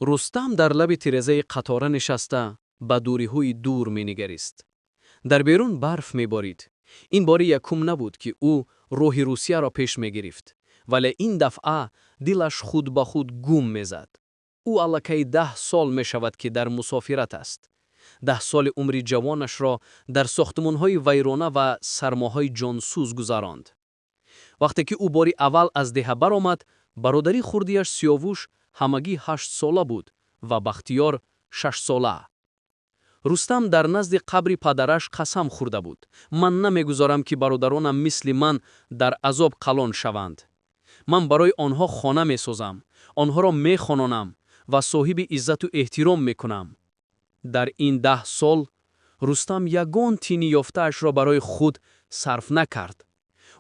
Рустам дар лаби тирезаи қатора нишаста, ба дуриҳои дур менигарист. Дар берун барф меборид. Ин бори якум набуд, ки ӯ роҳи Русияро пеш мегирифт, вале ин дафъа дилаш худ ба худ гум мезад. Ӯ аллакай 10 сол мешавад, ки дар мусофират аст. 10 соли умри ҷавонашро дар сохтмонҳои вайрона ва сармоҳои ҷонсӯз гузаронд. Вақте ки ӯ бори аввал аз деҳа баромад, бародари хурдиаш Сиёвуш ҳамагӣ 8-сола буд ва Бахтиёр 6-сола. Рустам дар назди қабри падараш қасам хӯрда буд: «Ман намегузорам, ки бародаронам мисли ман дар азоб калон шаванд. Ман барои онҳо хона месозам, онҳоро мехононам ва соҳиби иззату эҳтиром мекунам». Дар ин 10 сол Рустам ягон тини ёфтаашро барои худ сарф накард.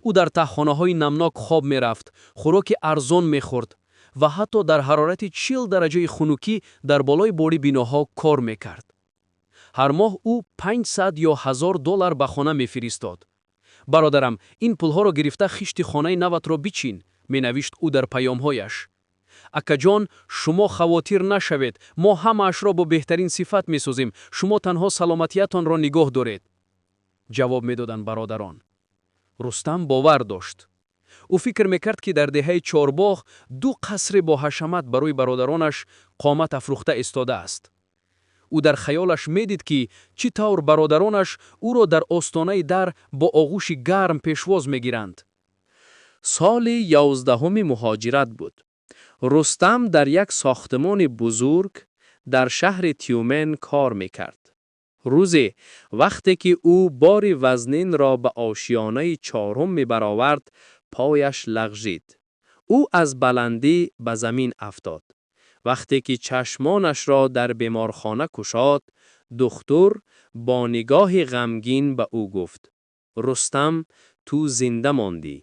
Ӯ дар таҳхонаҳои намнок хоб мерафт, хӯроки арзон мехӯрд ва ҳатто дар ҳарорати 40 дараҷаи хунукӣ дар болои бори биноҳо кор мекард. Ҳар моҳ ӯ 500 ё 1000 доллар ба хона мефиристод. «Бародарам, ин пулҳоро гирифта хишти хонаи наватро бичин», менавишт ӯ дар паёмҳояш. «Акаҷон, шумо хавотир нашавед, мо ҳамаашро бо беҳтарин сифат месозем, шумо танҳо саломатиятонро нигоҳ доред», ҷавоб медоданд бародарон. Рустам бовар дошт. Ӯ фикр мекард, ки дар деҳаи Чорбоғ ду қасри боҳашамат барои бародаронаш қомат афрӯхта истодааст. Ӯ дар хаёлаш медид, ки чӣ тавр бародаронаш ӯро дар остонаи дар бо оғӯши гарм пешвоз мегиранд. Соли 11-уми муҳоҷират буд. Рустам дар як сохтмони бузург дар шаҳри Тюмен кор мекард. Рӯзе, вақте ки ӯ бори вазнинро ба ошиёнаи чорум мебаровард, пояш лағжид. Ӯ аз баландӣ ба замин афтод. Вақте ки чашмонашро дар беморхона кушод, духтур бо нигоҳи ғамгин ба ӯ гуфт: «Рустам, ту зинда мондӣ,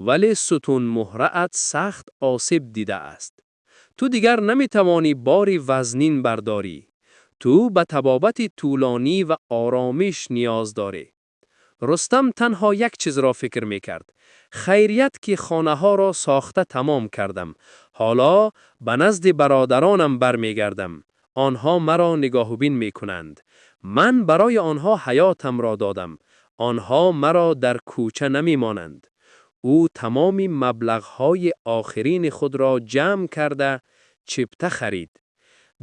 вале сутунмуҳраат сахт осеб дидааст. Ту дигар наметавонӣ бори вазнин бардорӣ. Ту ба табобати тӯлонӣ ва оромиш ниёз дорӣ». Рустам танҳо як чизро фикр мекард: хайрият, ки хонаҳоро сохта тамом кардам. Ҳоло ба назди бародаронам бармегардам. Онҳо маро нигоҳубин мекунанд. Ман барои онҳо ҳаётамро додам. Онҳо маро дар кӯча намемонанд. Ӯ тамоми маблағҳои охирини худро ҷамъ карда, чипта харид.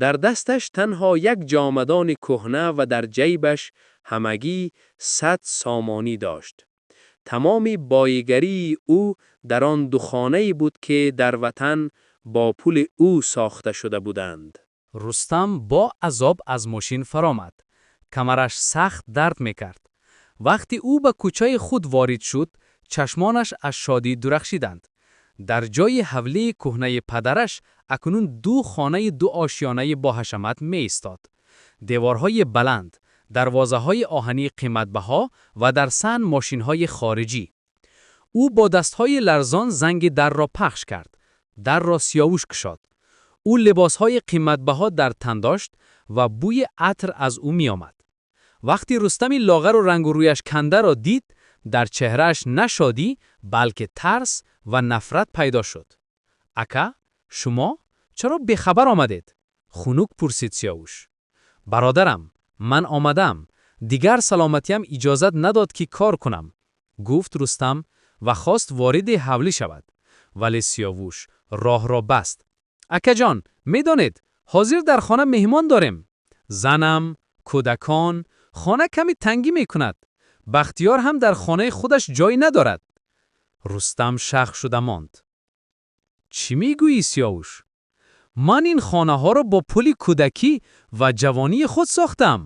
Дар дасташ танҳо як ҷомадони кӯҳна ва дар ҷайбаш ҳамагӣ 100 сомонӣ дошт. Тамоми боигарии ӯ дар он ду хонае буд, ки дар ватан бо пули ӯ сохта шуда буданд. Рустам бо азоб аз мошин фаромад. Камараш сахт дард мекард. Вақте ӯ ба кӯчаи худ ворид шуд, чашмонаш аз шодӣ дурахшиданд. Дар ҷои ҳавлии кӯҳнаи падараш акнун ду хонаи дуошёнаи боҳашамат меистод: деворҳои баланд, дарвозаҳои оҳании қиматбаҳо ва дар саҳн мошинҳои хориҷӣ. Ӯ бо дастҳои ларзон занги дарро пахш кард. Дарро Сиёвуш кушод. Ӯ либосҳои қиматбаҳо дар тан дошт ва бӯи атр аз ӯ меомад. Вақте Рустами лоғару рангу рӯяш кандаро дид, дар чеҳрааш на шодӣ, балки тарс ва нафрат пайдо шуд. «Ака, шумо чаро бехабар омадед?» хунук пурсид Сиёвуш. «Бародарам, ман омадам. Дигар саломатиам иҷозат надод, ки кор кунам», гуфт Рустам ва хост вориди ҳавлӣ шавад, вале Сиёвуш роҳро баст. «Акаҷон, медонед, ҳозир дар хона меҳмон дорем. Занам, кӯдакон, хона каме тангӣ мекунад. Бахтиёр ҳам дар хонаи худаш ҷой надорад». Рустам шах шуда монд. «Чӣ мегӯӣ, Сиёвуш? Ман ин хонаҳоро бо пули кӯдакӣ ва ҷавонии худ сохтам.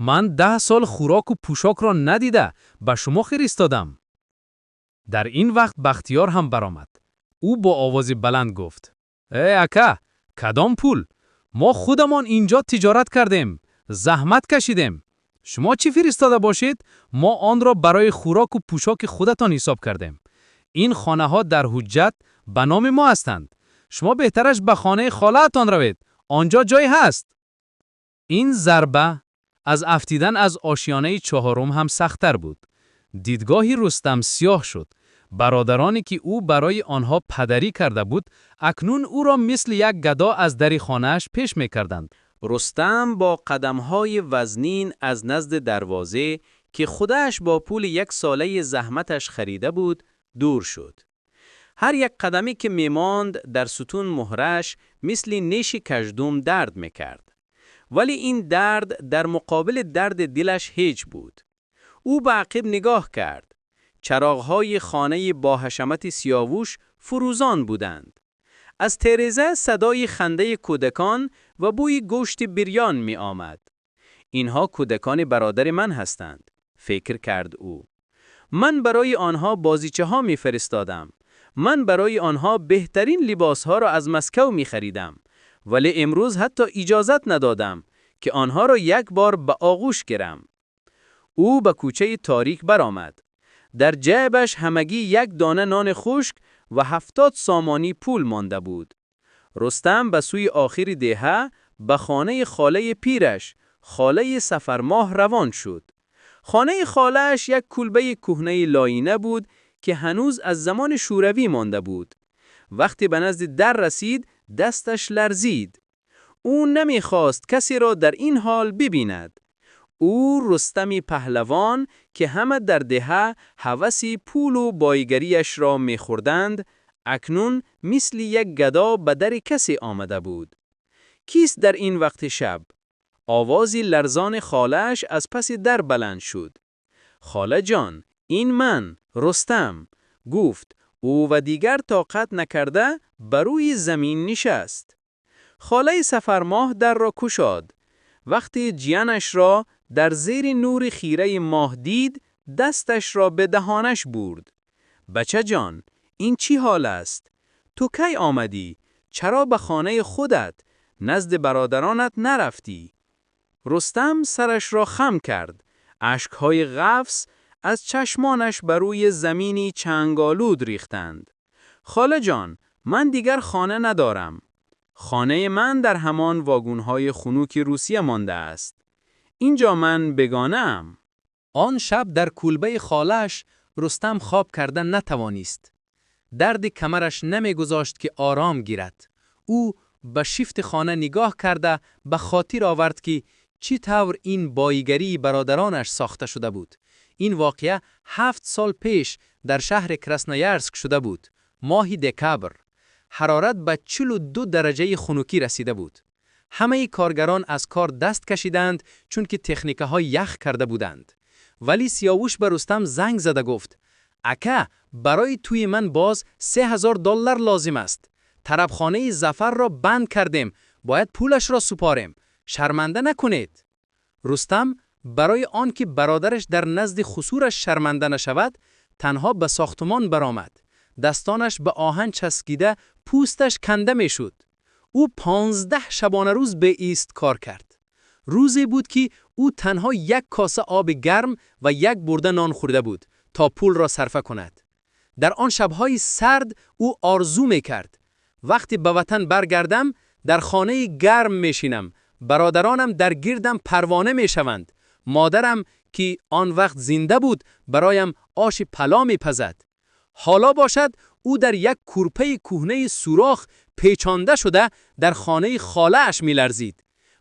Ман 10 сол хӯроку пӯшокро надида ба шумо фиристодам». Дар ин вақт Бахтиёр ҳам баромад. Ӯ бо овози баланд гуфт: «Э, ака, кадом пул? Мо худамон инҷо тиҷорат кардем, заҳмат кашидем. Шумо чӣ фиристода бошед, мо онро барои хӯроку пӯшоки худатон ҳисоб кардем. Ин хонаҳо дар ҳуҷҷат ба номи мо ҳастанд. Шумо беҳтараш ба хонаи холаатон равед, он ҷо ҷой ҳаст». Ин зарба аз афтидан аз ошёнаи чаҳорум ҳам сахттар буд. Дидгоҳи Рустам сиёҳ шуд. Бародароне ки ӯ барои онҳо падарӣ карда буд, акнун ӯро мисли як гадо аз дари хонааш пеш мекарданд. Рустам бо қадамҳои вазнин аз назди дарвоза, ки худаш бо пули як солаи заҳматаш харида буд, дур шуд. Ҳар як қадаме ки мемонд, дар сутун муҳраш мисли неши каждум дард мекард. Вале ин дард дар муқобили дарди дилаш ҳеҷ буд. Ӯ ба ақиб нигоҳ кард. Чароғҳои хонаи боҳашамати Сиёвуш фурӯзон буданд. Аз тереза садои хандаи кӯдакон ва бӯи гӯшти бирён меомад. Инҳо кӯдакони бародари ман ҳастанд, фикр кард ӯ. Ман барои онҳо бозичаҳо мефиристодам. Ман барои онҳо беҳтарин либосҳоро аз Маскав мехаридам. Вале имрӯз ҳатто иҷозат надодам, ки онҳоро як бор ба оғӯш гирам. Ӯ ба кӯчаи торик баромад. Дар ҷайбаш ҳамагӣ як дона нони хушк ва 70 сомонӣ пул монда буд. Рустам ба сӯи охири деҳа, ба хонаи холаи пираш, холаи Сафармоҳ равон шуд. Хонаи холааш як кулбаи кӯҳнаи лоина буд, ки ҳанӯз аз замони Шӯравӣ монда буд. Вақте ба назди дар расид, дасташ ларзид. Ӯ намехост касеро дар ин ҳол бибинад. Ӯ, Рустами паҳлавон, ки ҳама дар деҳа ҳаваси пулу бойгариашро мехӯрданд, акнун мисли як гадо ба дари касе омада буд. Кист дар ин вақти шаб? Овози ларзони холааш аз паси дар баланд шуд. Холаҷон, ин ман, Рустам, гуфт ӯ ва дигар тоқат накарда ба рӯи замин нишаст. Холаи Сафармоҳ дарро кушод. Вақте ҷиянашро дар зери нури хираи моҳ дид, дасташро ба даҳонаш бурд. Бачаҷон, ин чӣ ҳол аст? Ту кай омадӣ? Чаро ба хонаи худат, назди бародаронат нарафтӣ? Рустам сарашро хам кард. Ашкҳои ғафс аз чашмонаш ба рӯи замини чанголуд рехтанд. Холаҷон, ман дигар хона надорам. Хонаи ман дар ҳамон вагонҳои хунуки Русия монда аст. Инҷо ман бегонаам. Он шаб дар кулбаи холааш Рустам хоб карда натавонист. Дарди камараш намегузошт, ки ором гирад. Ӯ ба шифти хона нигоҳ карда ба хотир овард, ки чӣ тавр ин боигарии бародаронаш сохта шуда буд. Ин воқеа 7 сол пеш дар шаҳри Красноярск шуда буд. Моҳи декабр. Ҳарорат ба 42 дараҷаи хунукӣ расида буд. Ҳамаи коргарон аз кор даст кашиданд, чунки техникаҳо ях карда буданд. Вале Сиёвуш ба Рустам занг зада гуфт: «Ака, барои тӯи ман боз 3000 доллар лозим аст. Тарабхонаи Зафарро банд кардем, бояд пулашро супорем. Шарманда накунед». Рустам барои он ки бародараш дар назди хусураш шарманда нашавад, танҳо ба сохтумон баромад. Дастонаш ба оҳан часкида, пӯсташ канда мешуд. Ӯ 15 шабонарӯз беист кор кард. Рӯзе буд, ки ӯ танҳо як коса оби гарм ва як бурда нон хӯрда буд, то пулро сарфа кунад. Дар он шабҳои сард ӯ орзу мекард: вақте ба ватан баргардам, дар хонаи гарм мешинам, бародаронам дар гирдам парвона мешаванд, модарам, ки он вақт зинда буд, бароям оши пало мепазад. Ҳоло бошад, ӯ дар як кӯрпаи кӯҳнаи сурох печонда шуда дар хонаи холааш меларзид.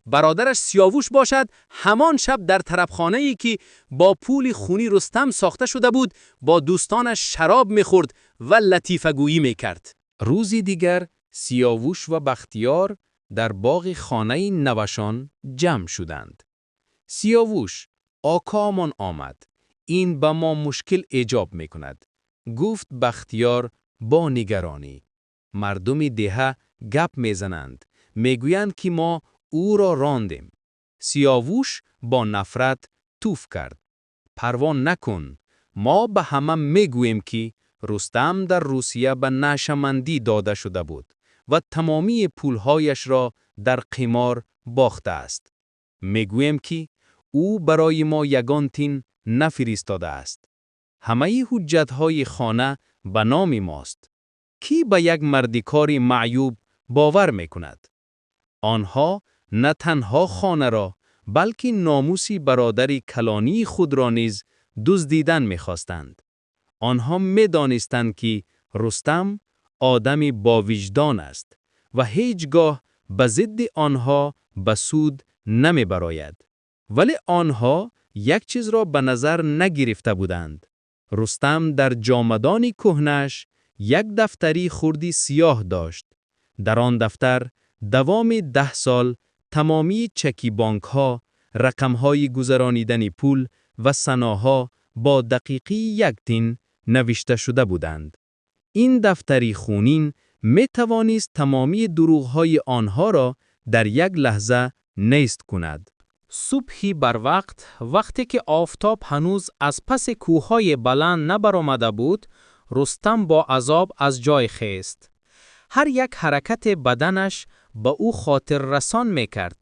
Бародараш Сиёвуш бошад, ҳамон шаб дар тарабхонае, ки бо пули хуни Рустам сохта шуда буд, бо дӯстонаш шароб мехӯрд ва латифагӯӣ мекард. Рӯзи дигар Сиёвуш ва Бахтиёр дар боғи хонаи навашон ҷамъ шуданд. Сиёвуш, окоамон омад. Ин ба мо мушкил эҷоб мекунад, гуфт Бахтиёр бо нигаронӣ. Мардуми деҳа гап мезананд, мегӯянд, ки мо ӯро рондем. Сиёвуш бо нафрат туф кард. Парво накун, мо ба ҳама мегӯем, ки Рустам дар Русия ба нашъамандӣ дода шуда буд ва тамомии пулҳояшро дар қимор бохтааст. Мегӯем, ки ӯ барои мо ягон тин нафиристодааст. Ҳамаи ҳуҷҷатҳои хона ба номи мост. Кӣ ба як мардикори маъюб бовар мекунад? Онҳо на танҳо хонаро, балки номуси бародари калонии худро низ дуздидан мехостанд. Онҳо медонистанд, ки Рустам одами бовиҷдон аст ва ҳеҷ гоҳ ба зидди онҳо ба суд намебарояд. Вале онҳо як чизро ба назар нагирифта буданд. Рустам дар ҷомадони кӯҳнааш як дафтари хурди сиёҳ дошт. Дар он дафтар давоми 10 сол тамомии чеки бонкҳо, рақамҳои гузаронидани пул ва санаҳо бо дақиқии як тин навишта шуда буданд. Ин дафтари хунин метавонист тамомии дурӯғҳои онҳоро дар як лаҳза нест кунад. Субҳи барвақт, вақте ки офтоб ҳанӯз аз паси кӯҳҳои баланд набаромада буд, Рустам бо азоб аз ҷой хест. Ҳар як ҳаракати баданаш ба ӯ хотиррасон мекард,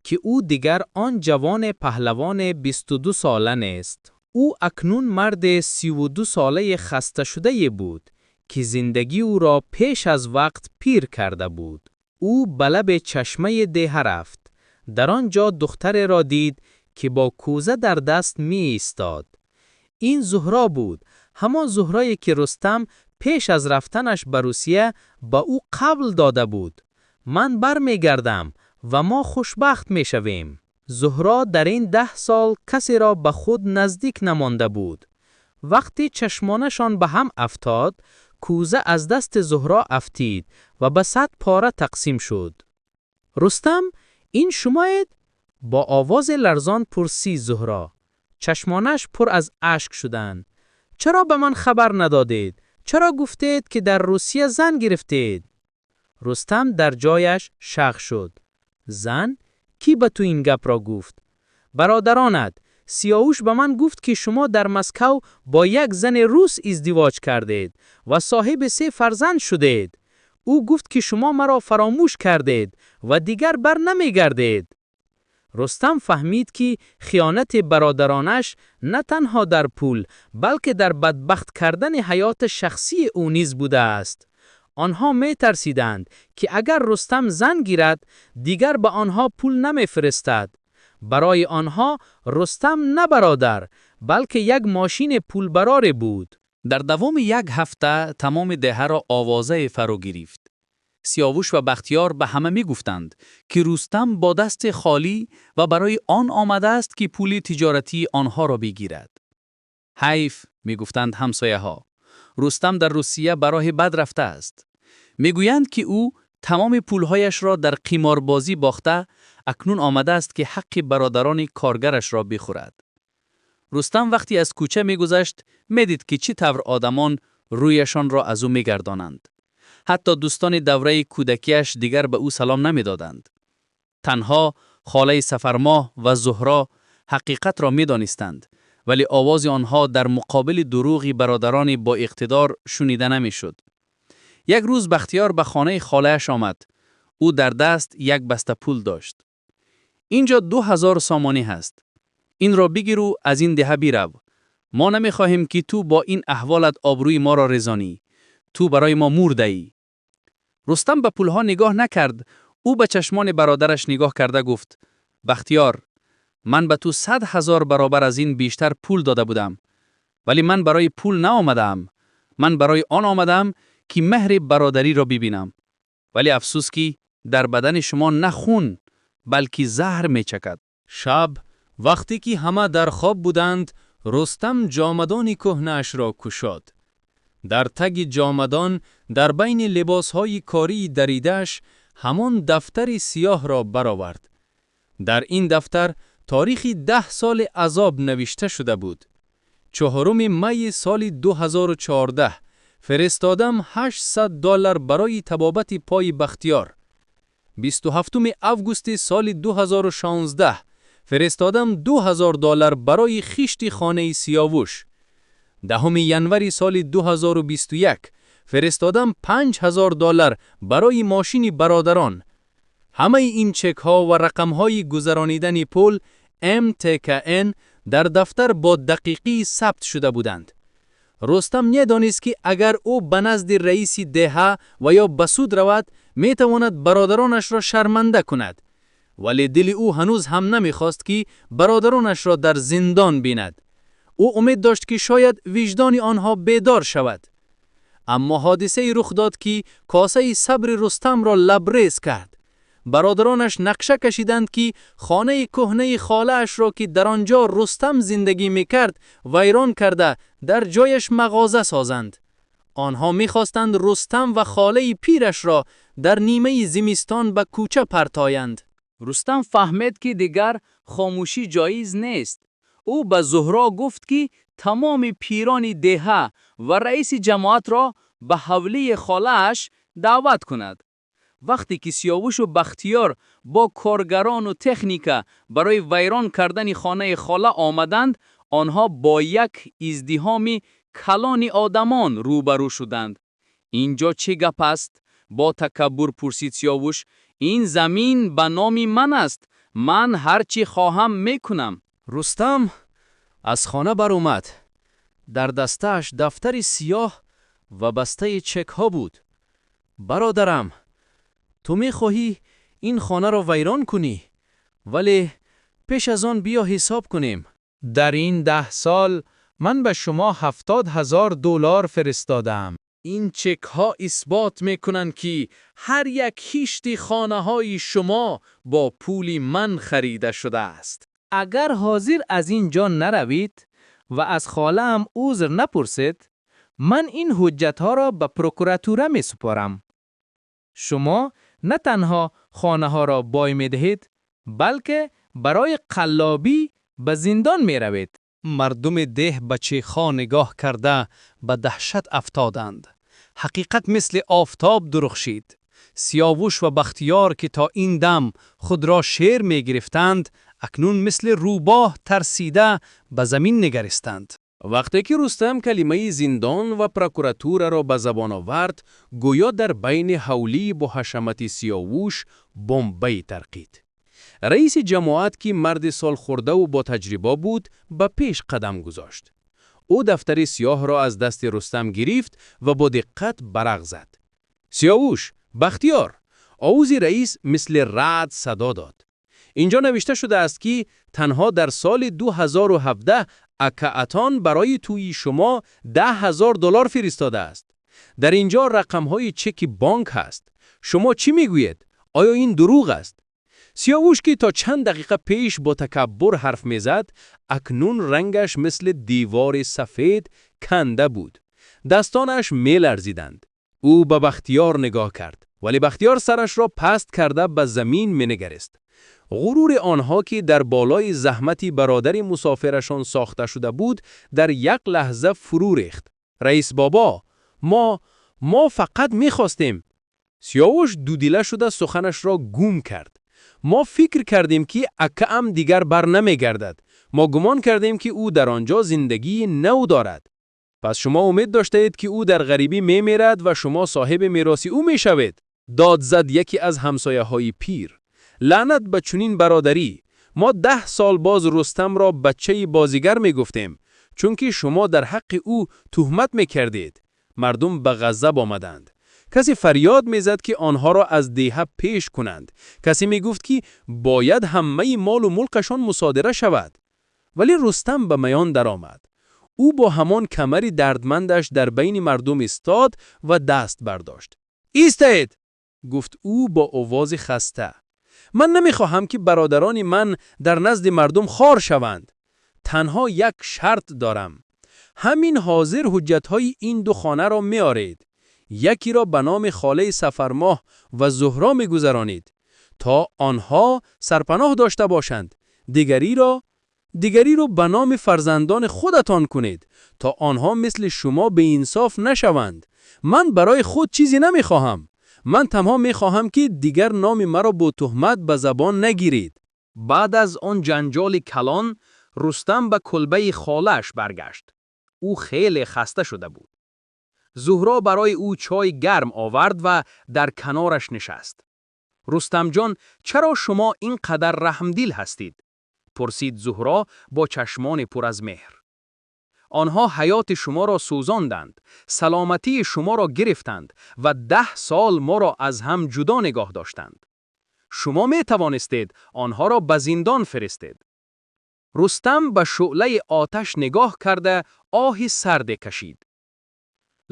ки ӯ дигар он ҷавони паҳлавони 22 сола нест. Ӯ акнун марди 32 солаи хасташудае буд, ки зиндагӣ ӯро пеш аз вақт пир карда буд. Ӯ ба лаби чашмаи деҳа рафт. Дар он ҷо духтареро дид, ки бо кӯза дар даст меистод. Ин Зуҳро буд, ҳамон Зуҳрое, ки Рустам пеш аз рафтанаш ба Русия ба ӯ қавл дода буд: «Ман бармегардам ва мо хушбахт мешавем». Зуҳро дар ин 10 сол касеро ба худ наздик намонда буд. Вақте чашмонашон ба ҳам афтод, кӯза аз дасти Зуҳро афтид ва ба сад пора тақсим шуд. «Рустам, ин шумоед?» — бо овози ларзон пурсид Зуҳро. Чашмонаш пур аз ашк шуданд. «Чаро ба ман хабар надодед? Чаро гуфтед, ки дар Русия зан гирифтед?» Рустам дар ҷояш шақ шуд. «Зан? Кӣ ба ту ин гапро гуфт?» «Бародаронат. Сиёвуш ба ман гуфт, ки шумо дар Москав бо як зани рус издивоҷ кардед ва соҳиби се фарзанд шудед. Ӯ гуфт, ки шумо маро фаромӯш кардед ва дигар бар намегардед». Рустам фаҳмид, ки хиёнати бародаронаш на танҳо дар пул, балки дар бадбахт кардани ҳаёти шахсии ӯ низ будааст. Онҳо метарсиданд, ки агар Рустам зан гирад, дигар ба онҳо пул намефиристад. Барои онҳо Рустам на бародар, балки як мошини пулбароре буд. Дар давоми як ҳафта тамоми деҳаро овозае фаро гирифт. Сиёвуш ва Бахтиёр ба ҳама мегуфтанд, ки Рустам бо дасти холӣ ва барои он омадааст, ки пули тиҷоратии онҳоро бигирад. «Ҳайф», мегуфтанд ҳамсояҳо, «Рустам дар Русия ба роҳи бад рафтааст. Мегӯянд, ки ӯ тамоми пулҳояшро дар қиморбозӣ бохта, акнун омадааст, ки ҳаққи бародарони коргарашро бихӯрад». Рустам вақте аз кӯча мегузашт, медид, ки чӣ тавр одамон рӯяшонро аз ӯ мегардонанд. Ҳатто дӯстони давраи кӯдакиаш дигар ба ӯ салом намедоданд. Танҳо холаи Сафармоҳ ва Зуҳро ҳақиқатро медонистанд, вале овози онҳо дар муқобили дурӯғи бародарони боиқтидор шунида намешуд. Як рӯз Бахтиёр ба хонаи холааш омад. Ӯ дар даст як баста пул дошт. «Инҷо 2000 сомонӣ ҳаст. Инро бигиру аз ин деҳа бирав. Мо намехоҳем, ки ту бо ин аҳволат обрӯи моро резонӣ. Ту барои мо мурдаӣ». Рустам ба пулҳо нигоҳ накард. Ӯ ба чашмони бародараш нигоҳ карда гуфт: «Бахтиёр, ман ба ту 100 000 баробар аз ин бештар пул дода будам. Вале ман барои пул наомадаам. Ман барои он омадаам, ки меҳри бародариро бибинам. Вале афсӯс, ки дар бадани шумо на хун, балки заҳр мечакад». Шаб, вақте ки ҳама дар хоб буданд, Рустам ҷомадони кӯҳнаашро кушод. Дар таги ҷомадон, дар байни либосҳои кории даридааш, ҳамон дафтари сиёҳро баровард. Дар ин дафтар торихи 10 соли азоб навишта шуда буд. 4 майи соли 2014 фиристодам 800 доллар барои табобати пои Бахтиёр. 27 августи соли 2016 фиристодам 2000 доллар барои хишти хонаи Сиёвуш. 10 январи соли 2021 фиристодам 5000 доллар барои мошини бародарон. Ҳамаи ин чекҳо ва рақамҳои гузаронидани пул МТКН дар дафтар бо дақиқӣ сабт шуда буданд. Рустам медонист, ки агар ӯ ба назди раиси деҳа ва ё ба суд равад, метавонад бародаронашро шарманда кунад. Вале дили ӯ ҳанӯз ҳам намехост, ки бародаронашро дар зиндон бинад. Ӯ умед дошт, ки шояд виҷдони онҳо бедор шавад. Аммо ҳодисае рух дод, ки косаи сабри Рустамро лабрез кард. Бародаронаш нақша кашиданд, ки хонаи кӯҳнаи холаашро, ки дар он ҷо Рустам зиндагӣ мекард, вайрон карда, дар ҷояш мағоза созанд. Онҳо мехостанд Рустам ва холаи пирашро дар нимаи зимистон ба кӯча партоянд. Рустам фаҳмид, ки дигар хомӯшӣ ҷоиз нест. Ӯ ба Зуҳро гуфт, ки тамоми пирони деҳа ва раиси ҷамоатро ба ҳавлии холааш даъват кунад. Вақте ки Сиёвушу Бахтиёр бо коргарону техника барои вайрон кардани хонаи хола омаданд, онҳо бо як издиҳоми калони одамон рӯбарӯ шуданд. «Ин ҷо чӣ гап аст?» — бо такаббур пурсид Сиёвуш. «Ин замин ба номи ман аст. Ман ҳар чӣ хоҳам, мекунам». Рустам аз хона баромад. Дар дасташ дафтари сиёҳ ва бастаи чекҳо буд. «Бародарам, ту мехоҳӣ ин хонаро вайрон кунӣ, вале пеш аз он биё ҳисоб кунем. Дар ин 10 сол ман ба шумо 70,000 доллар фиристодаам. Ин чекҳо исбот мекунанд, ки ҳар як хишти хонаҳои шумо бо пули ман харида шудааст. Агар ҳозир аз ин ҷо наравед ва аз холаам узр напурсед, ман ин ҳуҷҷатҳоро ба прокуратура месупорам. Шумо на танҳо хонаҳоро бой медиҳед, балки барои қаллобӣ ба зиндон меравед. Мардуми деҳ ба чекҳо нигоҳ карда, ба даҳшат афтоданд. Ҳақиқат мисли офтоб дурухшид. Сиёвуш ва Бахтиёр, ки то ин дам худро шер мегирифтанд, акнун мисли рӯбоҳ тарсида ба замин нигаристанд. Вақте ки Рустам калимаи зиндон ва прокуратураро ба забон овард, гӯё дар байни ҳавлии боҳашамати Сиёвуш бомбае тарқид. Раиси ҷамоат, ки марди солхӯрдаву ботаҷриба буд, ба пеш қадам гузошт. Ӯ дафтари сиёҳро аз дасти Рустам гирифт ва бо диққат варақ зад. «Сиёвуш, Бахтиёр!» — овози раис мисли раъд садо дод. «Инҷо навишта шудааст, ки танҳо дар соли 2017 акаатон барои тӯйи шумо 10,000 доллар фиристодааст. Дар ин ҷо рақамҳои чеки бонк ҳаст. Шумо чӣ мегӯед? Оё ин дурӯғ аст?» Сиёвуш, ки то чанд дақиқа пеш бо такаббур ҳарф мезад, акнун рангаш мисли девори сафед канда буд. Дастонаш меларзиданд. Ӯ ба Бахтиёр нигоҳ кард, вале Бахтиёр сарашро паст карда ба замин менигарист. Ғурури онҳо, ки дар болои заҳмати бародари мусофирашон сохта шуда буд, дар як лаҳза фурӯ рехт. «Раис бобо, мо фақат мехостем...» Сиёвуш дудила шуда суханашро гум кард. «Мо фикр кардем, ки акаам дигар бар намегардад. Мо гумон кардем, ки ӯ дар он ҷо зиндагии нав дорад». «Пас шумо умед доштаед, ки ӯ дар ғарибӣ мемирад ва шумо соҳиби мероси ӯ мешавед», — дод зад яке аз ҳамсояҳои пир. «Лаънат ба чунин бародарӣ! Мо 10 сол боз Рустамро бачаи бозигар мегуфтем, чунки шумо дар ҳаққи ӯ туҳмат мекардед». Мардум ба ғазаб омаданд. Касе фарёд мезад, ки онҳоро аз деҳа пеш кунанд. Касе мегуфт, ки бояд ҳамаи молу мулкашон мусодира шавад. Вале Рустам ба миён даромад. Ӯ бо ҳамон камари дардмандаш дар байни мардум истод ва даст бардошт. «Истед!» — гуфт ӯ бо овози хаста. «Ман намехоҳам, ки бародарони ман дар назди мардум хор шаванд. Танҳо як шарт дорам. Ҳамин ҳозир ҳуҷҷатҳои ин ду хонаро меоред. Якиро ба номи холаи Сафармоҳ ва Зуҳро мегузаронед, то онҳо сарпаноҳ дошта бошанд. Дигариро ба номи фарзандони худатон кунед, то онҳо мисли шумо беинсоф нашаванд. Ман барои худ чизе намехоҳам. Ман танҳо мехоҳам, ки дигар номи маро бо туҳмат ба забон нагиред». Баъд аз он ҷанҷоли калон Рустам ба кулбаи холааш баргашт. Ӯ хеле хаста шуда буд. Зуҳро барои ӯ чойи гарм овард ва дар канораш нишаст. «Рустамҷон, чаро шумо ин қадар раҳмдил ҳастед?» — пурсид Зуҳро бо чашмони пур аз меҳр. «Онҳо ҳаёти шуморо сӯзонданд, саломатии шуморо гирифтанд ва 10 сол моро аз ҳам ҷудо нигоҳ доштанд. Шумо метавонистед онҳоро ба зиндон фиристед». Рустам ба шӯълаи оташ нигоҳ карда, оҳи сарде кашид.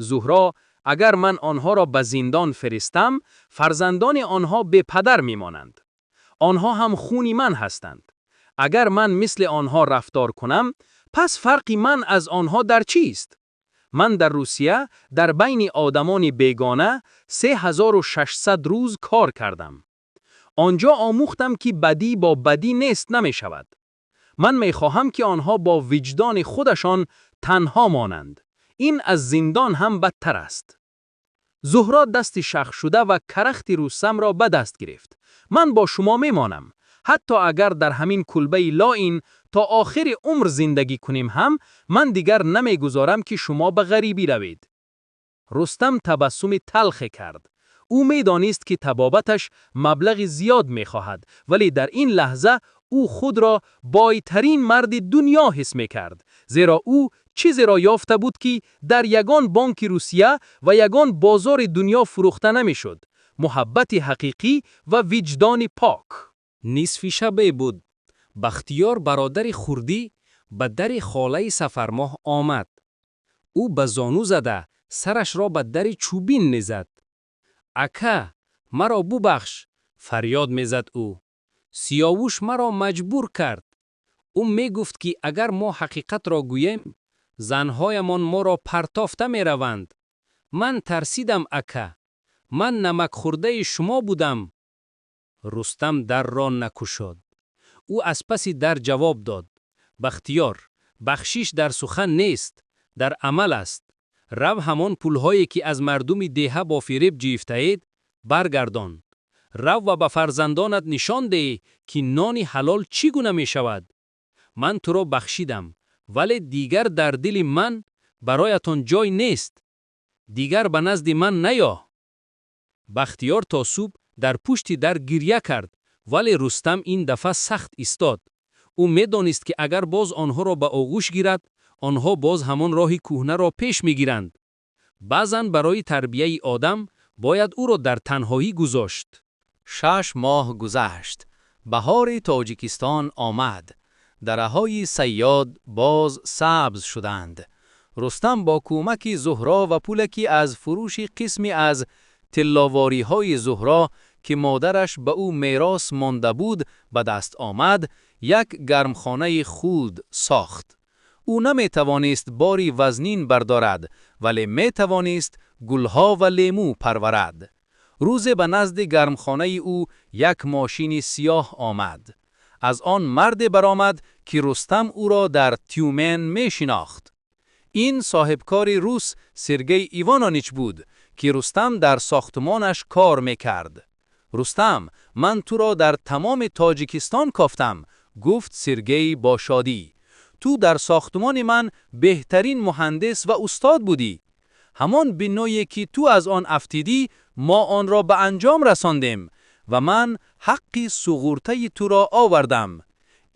Зуҳро, агар ман онҳоро ба зиндон фиристам, фарзандони онҳо бепадар мемонанд. Онҳо ҳам хуни ман ҳастанд. Агар ман мисли онҳо рафтор кунам, пас фарқи ман аз онҳо дар чист? Ман дар Русия дар байни одамони бегона 3600 рӯз кор кардам. Он ҷо омӯхтам, ки бадӣ бо бадӣ нест намешавад. Ман мехоҳам, ки онҳо бо виҷдони худашон танҳо монанд. Ин аз зиндон ҳам бадтар аст. Зуҳро дасти шахшуда ва карахти Рустамро ба даст гирифт. Ман бо шумо мемонам. Ҳатто агар дар ҳамин кулбаи лоин то охири умр зиндагӣ кунем ҳам, ман дигар намегузорам, ки шумо ба ғарибӣ равед. Рустам табассуми талхе кард. Ӯ медонист, ки табобаташ маблағи зиёд мехоҳад, вале дар ин лаҳза ӯ худро бойтарин марди дунё ҳис мекард, зеро ӯ чизеро ёфта буд, ки дар ягон бонки Русия ва ягон бозори дунё фурӯхта намешуд: муҳаббати ҳақиқӣ ва виҷдони пок. Нисфи шабе буд. Бахтиёр, бародари хурдӣ, ба дари холаи Сафармоҳ омад. Ӯ ба зону зада, сарашро ба дари чӯбин мезад. «Ака, маро бубахш», фарёд мезад ӯ. «Сиёвуш маро маҷбур кард. Ӯ мегуфт, ки агар мо ҳақиқатро гӯем, занҳоямон моро партофта мераванд. Ман тарсидам, ака. Ман намакхӯрдаи шумо будам.» Рустам дарро накушод. Ӯ аз паси дар ҷавоб дод: «Бахтиёр, бахшиш дар сухан нест, дар амал аст. Рав, ҳамон пулҳое, ки аз мардуми деҳа бо фиреб гирифтаед, баргардон. Рав ва ба фарзандонат нишон деҳ, ки нони ҳалол чӣ гуна мешавад. Ман туро бахшидам, вале дигар дар дили ман бароятон ҷой нест. Дигар ба назди ман наё.» Бахтиёр то субҳ дар пушти дар гирья кард, вале Рустам ин дафъа сахт истод. Ӯ медонист, ки агар боз онҳоро ба оғӯш гирад, онҳо боз ҳамон роҳи кӯҳнаро пеш мегиранд. Баъзан барои тарбияи одам бояд ӯро дар танҳоӣ гузошт. 6 моҳ гузашт. Баҳори Тоҷикистон омад. Дараҳои Сайёд боз сабз шуданд. Рустам бо кӯмаки Зуҳро ва пуле, ки аз фурӯши қисме аз тилловориҳои Зуҳро, ки модараш ба ӯ мерос монда буд, ба даст омад, як гармхонаи хурд сохт. Ӯ наметавонист бори вазнин бардорад, вале метавонист гулҳо ва лемӯ парварад. Рӯзе ба назди гармхонаи ӯ як мошини сиёҳ омад. Аз он марде баромад, ки Рустам ӯро дар Тюмен мешинохт. Ин соҳибкори рус Сергей Иванович буд, ки Рустам дар сохтмонаш кор мекард. «Рустам, ман туро дар тамоми Тоҷикистон кофтам», гуфт Сергей бо шодӣ. «Ту дар сохтмони ман беҳтарин муҳандис ва устод будӣ. Ҳамон биное, ки ту аз он афтидӣ, мо онро ба анҷом расондем ва ман ҳаққи суғуртаи туро овардам.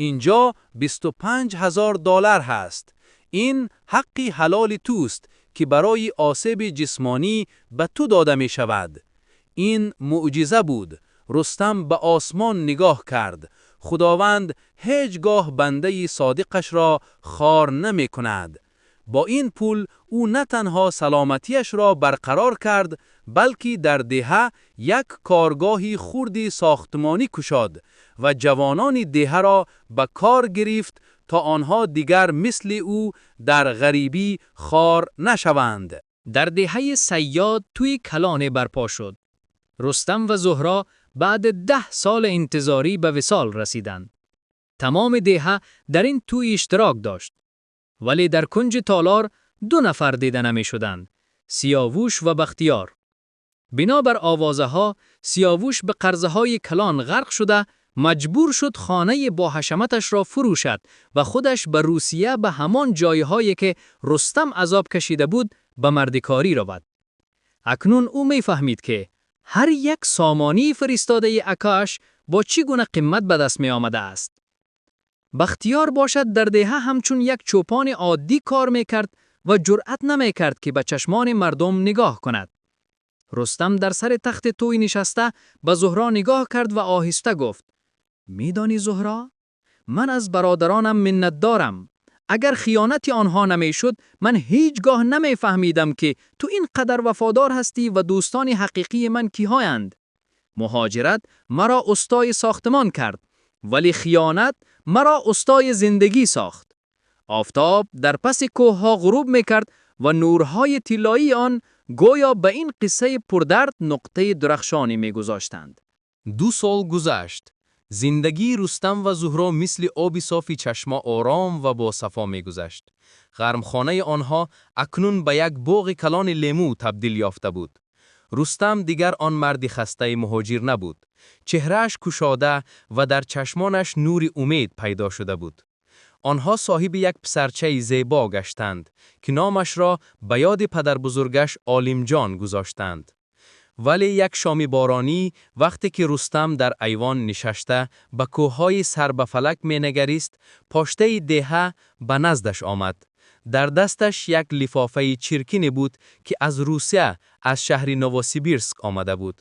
Инҷо 25 000 доллар ҳаст. Ин ҳаққи ҳалоли туст, ки барои осеби ҷисмонӣ ба ту дода мешавад.» Ин мӯъҷиза буд. Рустам ба осмон нигоҳ кард. Худованд ҳеҷ гоҳ бандаи содиқашро хор намекунад. Бо ин пул ӯ на танҳо саломатиашро барқарор кард, балки дар деҳа як коргоҳи хурди сохтмонӣ кушод ва ҷавонони деҳаро ба кор гирифт, то онҳо дигар мисли ӯ дар ғарибӣ хор нашаванд. Дар деҳаи Сайёд тӯи калоне барпо шуд. Рустам ва Зуҳро баъд 10 сол интизорӣ ба висол расиданд. Тамоми деҳа дар ин тӯй иштирок дошт. Вале дар кунҷи толор ду нафар дида намешуданд: Сиёвуш ва Бахтиёр. Бинобар овозаҳо, Сиёвуш ба қарзҳои калон ғарқ шуда, маҷбур шуд хонаи бо ҳашаматашро фурӯшад ва худаш ба Русия, ба ҳамон ҷойҳое, ки Рустам азоб кашида буд, ба мардикорӣ равад. Акнун ӯ мефаҳмид, ки ҳар як сомонии фиристодаи акааш бо чӣ гуна қимат ба даст меомадааст. Бахтиёр бошад, дар деҳа ҳамчун як чӯпони оддӣ кор мекард ва ҷуръат намекард, ки ба чашмони мардум нигоҳ кунад. Рустам дар сари тахти тӯй нишаста ба Зуҳро нигоҳ кард ва оҳиста гуфт: «Медонӣ, Зуҳро, Ман аз бародаронам миннатдорам. Агар хиёнати онҳо намешуд, ман ҳеҷ гоҳ намефаҳмидам, ки ту ин қадар вафодор ҳастӣ ва дӯстони ҳақиқии ман киҳоянд. Муҳоҷират маро устои сохтмон кард, вале хиёнат маро устои зиндагӣ сохт. Офтоб дар паси кӯҳҳо ғуруб мекард ва нурҳои тиллоии он гӯё ба ин қиссаи пурдард нуқтаи дурахшоне мегузоштанд. 2 сол гузашт. Зиндагии Рустам ва Зуҳро мисли оби софи чашма ором ва босафо мегузашт. Гармхонаи онҳо акнун ба як боғи калони лимӯ табдил ёфта буд. Рустам дигар он марди хастаи муҳоҷир набуд. Чеҳрааш кушода ва дар чашмонаш нури умед пайдо шуда буд. Онҳо соҳиби як писарчаи зебо гаштанд, ки номашро ба ёди падарбузургаш Олимҷон гузоштанд. Вале як шоми боронӣ, вақте ки Рустам дар айвон нишаста ба кӯҳҳои сар ба фалак менигарист, поштаи деҳа ба наздаш омад. Дар дасташ як лифофаи чиркине буд, ки аз Русия, аз шаҳри Новосибирск омада буд.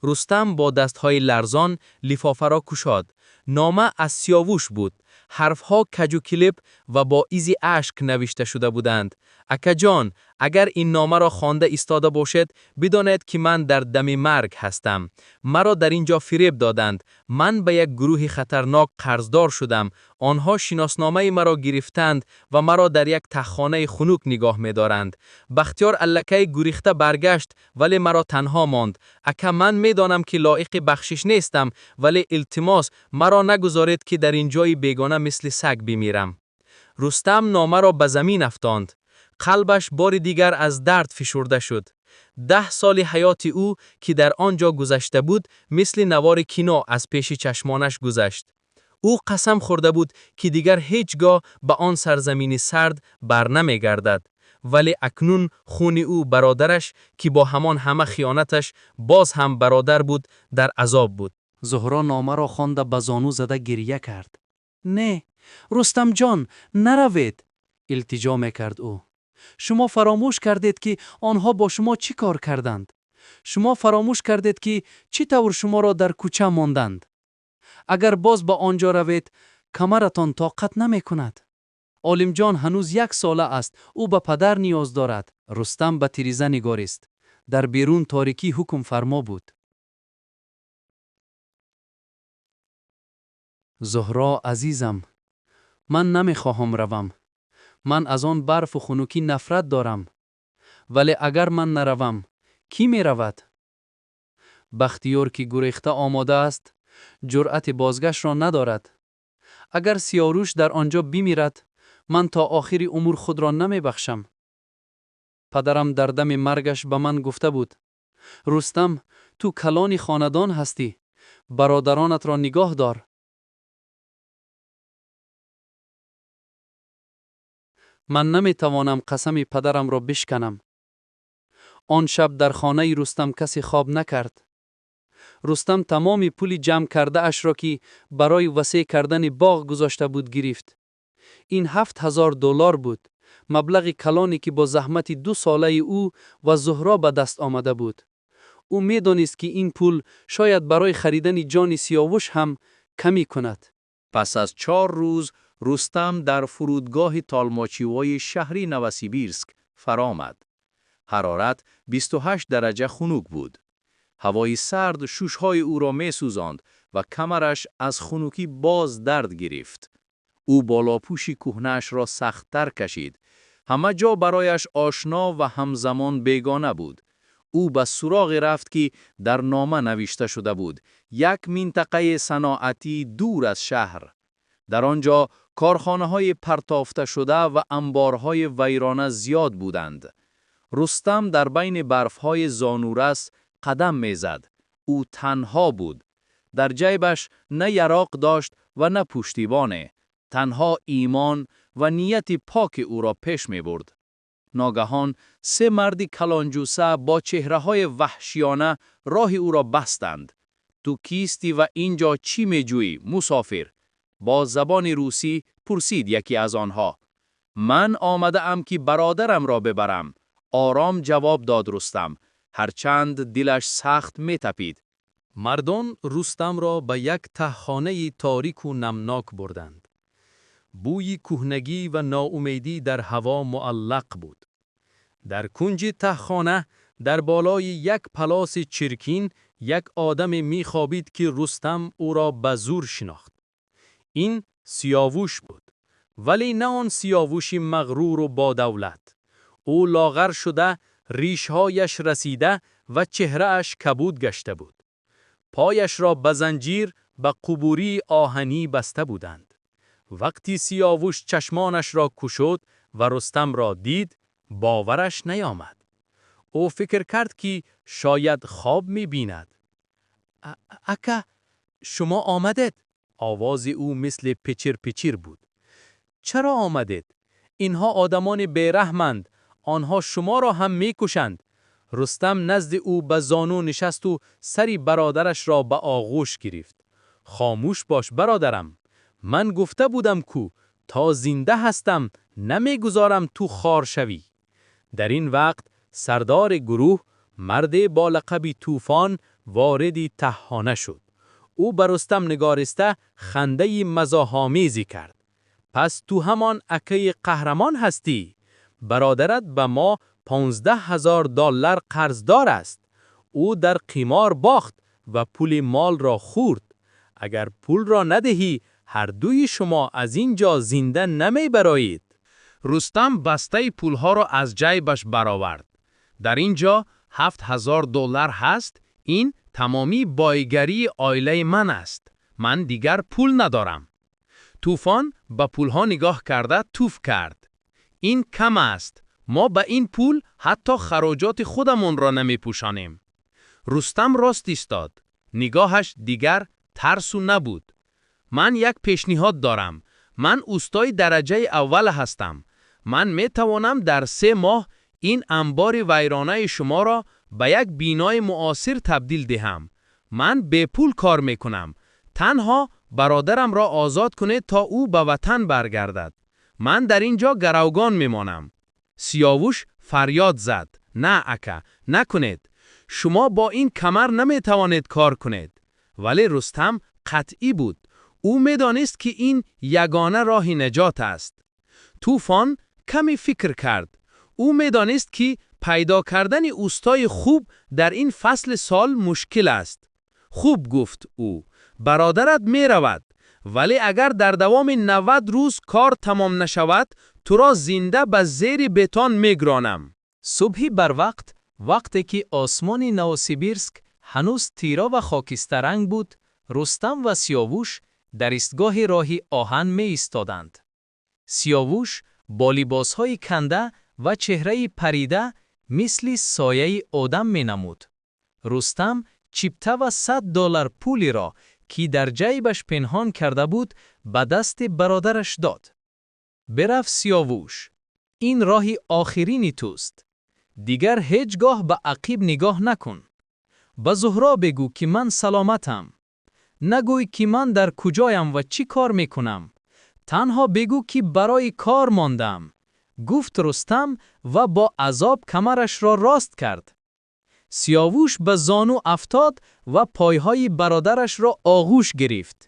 Рустам бо дастҳои ларзон лифофаро кушод. Нома аз Сиёвуш буд. Ҳарфҳо каҷу килеб ва бо изи ашк навишта шуда буданд. «Акаҷон, агар ин номаро хонда истода бошед, бидонед, ки ман дар дами марг ҳастам. Маро дар ин ҷо фиреб доданд. Ман ба як гурӯҳи хатарнок қарздор шудам. Онҳо шиносномаи маро гирифтанд ва маро дар як таҳхонаи хунук нигоҳ медоранд. Бахтиёр аллакай гурехта баргашт, вале маро танҳо монд. Ака, ман медонам, ки лоиқи бахшиш нестам, вале илтимос, маро нагузоред, ки дар ин ҷои бегона мисли саг бимирам.» Рустам номаро ба замин афтонд. Қалбаш бори дигар аз дард фишурда шуд. 10 соли ҳаёти ӯ, ки дар он ҷо гузашта буд, мисли навори кино аз пеши чашмонаш гузашт. Ӯ қасам хӯрда буд, ки дигар ҳеҷ гоҳ ба он сарзамини сард барнамегардад. Вале акнун хуни ӯ, бародараш, ки бо ҳамон ҳама хиёнаташ боз ҳам бародар буд, дар азоб буд. Зуҳро номаро хонда, ба зону зада гирья кард. «Не, Рустамҷон, наравед», илтиҷо мекард ӯ. «Шумо фаромӯш кардед, ки онҳо бо шумо чӣ кор карданд. Шумо фаромӯш кардед, ки чӣ тавр шуморо дар кӯча монданд. Агар боз ба он ҷо равед, камаратон тоқат намекунад. Олимҷон ҳанӯз як сола аст, ӯ ба падар ниёз дорад.» Рустам ба тиреза нигарист. Дар берун торикӣ ҳукмфармо буд. «Зуҳро, азизам, ман намехоҳам равам. Ман аз он барфу хунукӣ нафрат дорам. Вале агар ман наравам, кӣ меравад? Бахтиёр, ки гурехта омодааст, ҷуръати бозгаштро надорад. Агар Сиёвуш дар он ҷо бимирад, ман то охири умр худро намебахшам. Падарам дар дами маргаш ба ман гуфта буд: Рустам, ту калони хонадон ҳастӣ, бародаронатро нигоҳ дор. Ман наметавонам қасами падарамро бишканам.» Он шаб дар хонаи Рустам касе хоб накард. Рустам тамоми пули ҷамъ кардаашро, ки барои васеъ кардани боғ гузошта буд, гирифт. Ин 7000 доллар буд, маблағи калоне, ки бо заҳмати дусолаи ӯ ва Зуҳро ба даст омада буд. Ӯ медонист, ки ин пул шояд барои харидани ҷони Сиёвуш ҳам камӣ кунад. Пас аз 4 рӯз Рустам дар фурудгоҳи Толмачевои шаҳри Новосибирск фаромад. Ҳарорат 28 дараҷа хунук буд. Ҳавои сард шушҳои ӯро месӯзонд ва камараш аз хунукӣ боз дард гирифт. Ӯ болопӯши кӯҳнаашро сахттар кашид. Ҳама ҷо барояш ошно ва ҳамзамон бегона буд. Ӯ ба суроғе рафт, ки дар нома навишта шуда буд: як минтақаи саноатии дур аз шаҳр. Дар он ҷо корхонаҳои партофташуда ва анборҳои вайрона зиёд буданд. Рустам дар байни барфҳои зонурас қадам мезад. Ӯ танҳо буд. Дар ҷайбаш на яроқ дошт ва на пуштибоне. Танҳо имон ва нияти поки ӯро пеш мебурд. Ногаҳон се марди калонҷусса бо чеҳраҳои ваҳшиёна роҳи ӯро бастанд. «Ту кистӣ ва ин ҷо чӣ меҷӯӣ, мусофир?» бо забони русӣ пурсид яке аз онҳо. «Ман омадаам, ки бародарамро бибарам», ором ҷавоб дод Рустам, ҳарчанд дилаш сахт метапид. Мардон Рустамро ба як таҳхонаи торику намнок бурданд. Бӯи кӯҳнагӣ ва ноумедӣ дар ҳаво муаллақ буд. Дар кунҷи таҳхона, дар болои як палоси чиркин, як одаме мехобид, ки Рустам ӯро ба зӯр шинохт. Ин Сиёвуш буд, вале на он Сиёвуши мағруру бодавлат. Ӯ лоғар шуда, ришҳояш расида ва чеҳрааш кабуд гашта буд. Пояшро ба занҷир ба қубурии оҳанӣ баста буданд. Вақти Сиёвуш чашмонашро кушод ва Рустамро дид, бовараш наёмад. Ӯ фикр кард, ки шояд хоб мебинад. «Ака, шумо омадед?» Овози ӯ мисли пичир-пичир буд. «Чаро омадед? Инҳо одамони бераҳманд. Онҳо шуморо ҳам мекушанд.» Рустам назди ӯ ба зону нишасту сари бародарашро ба оғӯш гирифт. «Хомӯш бош, бародарам. Ман гуфта будам ку, то зинда ҳастам, намегузорам ту хор шавӣ.» Дар ин вақт сардори гурӯҳ, марде бо лақаби Тӯфон, вориди таҳхона шуд. Ӯ ба Рустам нигариста хандаи мазоҳомезе кард. «Пас ту ҳамон акаи қаҳрамон ҳастӣ? Бародарат ба мо 15,000 доллар қарздор аст. Ӯ дар қимор бохт ва пули молро хӯрд. Агар пулро надиҳӣ, ҳар дуи шумо аз ин ҷо зинда намебароед.» Рустам бастаи пулҳоро аз ҷайбаш баровард. «Дар ин ҷо 7000 доллар ҳаст. Ин тамоми бойгарии оилаи ман аст. Ман дигар пул надорам.» Тӯфон ба пулҳо нигоҳ карда, туф кард. «Ин кам аст. Мо ба ин пул ҳатто хароҷоти худамонро намепӯшонем.» Рустам рост истод. Нигоҳаш дигар тарсу набуд. «Ман як пешниҳод дорам. Ман устои дараҷаи аввал ҳастам. Ман метавонам дар 3 моҳ ин амбори вайронаи шуморо ба як бинои муосир табдил диҳам. Ман бепул кор мекунам. Танҳо бародарамро озод кунед, то ӯ ба ватан баргардад. Ман дар ин ҷо гаравгон мемонам.» Сиёвуш фарёд зад: «На, ака, накунед! Шумо бо ин камар наметавонед кор кунед.» Вале Рустам қатъӣ буд. Ӯ медонист, ки ин ягона роҳи наҷот аст. Тӯфон каме фикр кард. Ӯ медонист, ки пайдо кардани устои хуб дар ин фасли сол мушкил аст. «Хуб», гуфт ӯ, «бародарат меравад, вале агар дар давоми 90 рӯз кор тамом нашавад, туро зинда ба зери бетон мегронам.» Субҳи барвақт, вақте ки осмони Новосибирск ҳанӯз тира ва хокистаранг буд, Рустам ва Сиёвуш дар истгоҳи роҳи оҳан меистоданд. Сиёвуш бо либосҳои канда ва чеҳраи парида мисли сояи одам менамуд. Рустам чипта ва 100 доллар пулеро, ки дар ҷайбаш пинҳон карда буд, ба дасти бародараш дод. «Бирав, Сиёвуш, ин роҳи охирини туст. Дигар ҳеҷ гоҳ ба ақиб нигоҳ накун. Ба Зуҳро бигӯ, ки ман саломатам. Нагӯй, ки ман дар куҷоям ва чӣ кор мекунам. Танҳо бигӯ, ки барои кор мондам», гуфт Рустам ва бо азоб камарашро рост кард. Сиёвуш ба зону афтод ва пойҳои бародарашро оғӯш гирифт.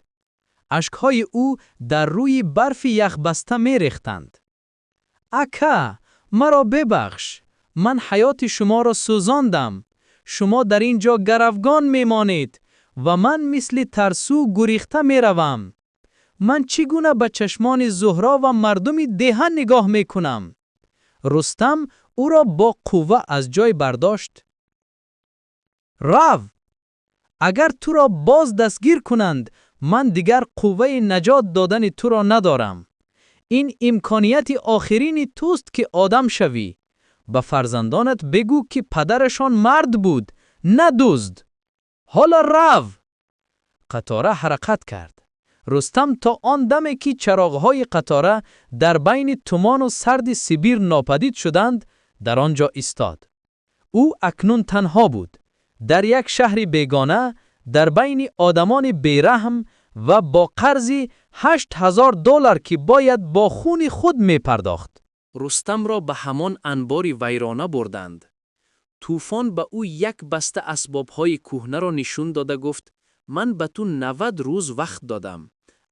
Ашкҳои ӯ дар рӯи барфи яхбаста мерехтанд. «Ака, маро бибахш. Ман ҳаёти шуморо сӯзондам. Шумо дар ин ҷо гаравгон мемонед ва ман мисли тарсу гурехта меравам. Ман чӣ гуна ба чашмони Зуҳро ва мардуми деҳа нигоҳ мекунам?» Рустам ӯро бо қувва аз ҷой бардошт. «Рав! Агар туро боз дастгир кунанд, ман дигар қувваи наҷот додани туро надорам. Ин имконияти охирини туст, ки одам шавӣ. Ба фарзандонат бигӯ, ки падарашон мард буд, на дузд. Ҳоло рав!» Қатора ҳаракат кард. Рустам то он даме, ки чароғҳои қатора дар байни тумону сарди Сибир нопадид шуданд, дар он ҷо истод. Ӯ акнун танҳо буд, дар як шаҳри бегона, дар байни одамони бераҳм ва бо қарзи 8000 доллар, ки бояд бо хуни худ мепардохт. Рустамро ба ҳамон анбори вайрона бурданд. Тӯфон ба ӯ як баста асбобҳои кӯҳнаро нишон дода гуфт: «Ман ба ту 90 рӯз вақт додам.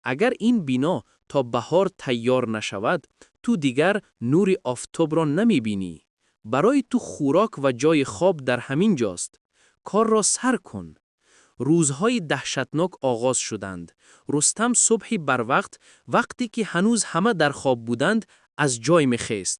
Агар ин бино то баҳор тайёр нашавад, ту дигар нури офтобро намебинӣ. Барои ту хӯрок ва ҷои хоб дар ҳамин ҷост. Корро сар кун. Рӯзҳои даҳшатнок оғоз шуданд. Рустам субҳи барвақт, вақте ки ҳанӯз ҳама дар хоб буданд, аз ҷой мехест.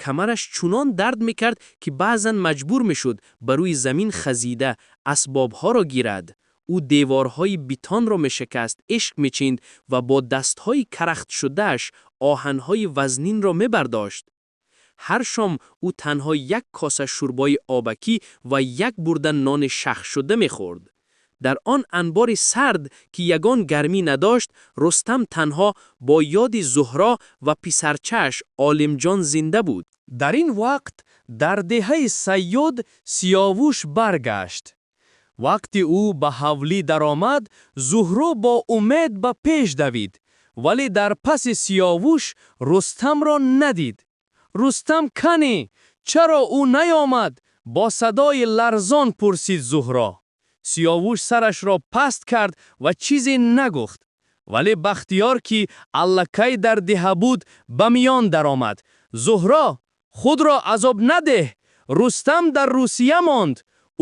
Камараш чунон дард мекард, ки баъзан маҷбур мешуд ба рӯи замин хазида асбобҳоро гирад. Ӯ деворҳои бетонро мешикаст, ишк мечинд ва бо дастҳои карахтшудааш оҳанҳои вазнинро мебардошт. Ҳар шом ӯ танҳо як коса шӯрбои обакӣ ва як бурда нони шахшуда мехӯрд. Дар он анбори сард, ки ягон гармӣ надошт, Рустам танҳо бо ёди Зуҳро ва писарчааш Олимҷон зинда буд. Дар ин вақт дар деҳаи Сайёд Сиёвуш баргашт. Вақте ӯ ба ҳавлӣ даромад, Зуҳро бо умед ба пеш давид, вале дар паси Сиёвуш Рустамро надид. Рустам канӣ? Чаро ӯ наёмад? Бо садои ларзон пурсид Зуҳро. Сиёвуш сарашро паст кард ва чизе нагуфт. Вале Бахтиёр, ки аллакай дар деҳа буд, ба миён даромад. Зуҳро, худро азоб надеҳ. Рустам дар Русия монд.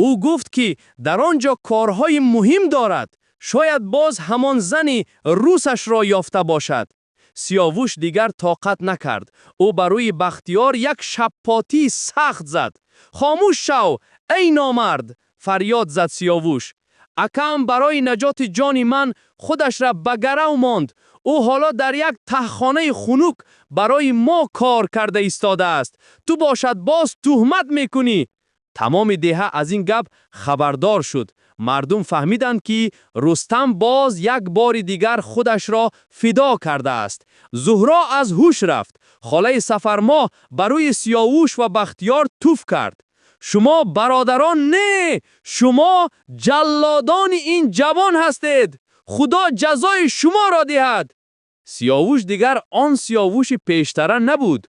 Ӯ гуфт, ки дар он ҷо корҳои муҳим дорад. Шояд боз ҳамон зани русашро ёфта бошад. Сиёвуш дигар тоқат накард. Ӯ ба рӯи Бахтиёр як шаппотии сахт зад. Хомӯш шав, эй номард! Фарёд зад Сиёвуш. Акаам барои наҷоти ҷони ман худашра ба гарав монд. Ӯ ҳоло дар як таҳхонаи хунук барои мо кор карда истодааст. Ту бошад боз туҳмат мекунӣ. Тамоми деҳа аз ин гап хабардор шуд. Мардум фаҳмиданд, ки Рустам боз як бори дигар худашро фидо кардааст. Зуҳро аз ҳуш рафт. Холаи Сафармоҳ ба рӯи Сиёвуш ва Бахтиёр туф кард. Шумо бародарон не, шумо ҷаллодони ин ҷавон ҳастед. Худо ҷазои шуморо диҳад. Сиёвуш дигар он Сиёвуши пештара набуд.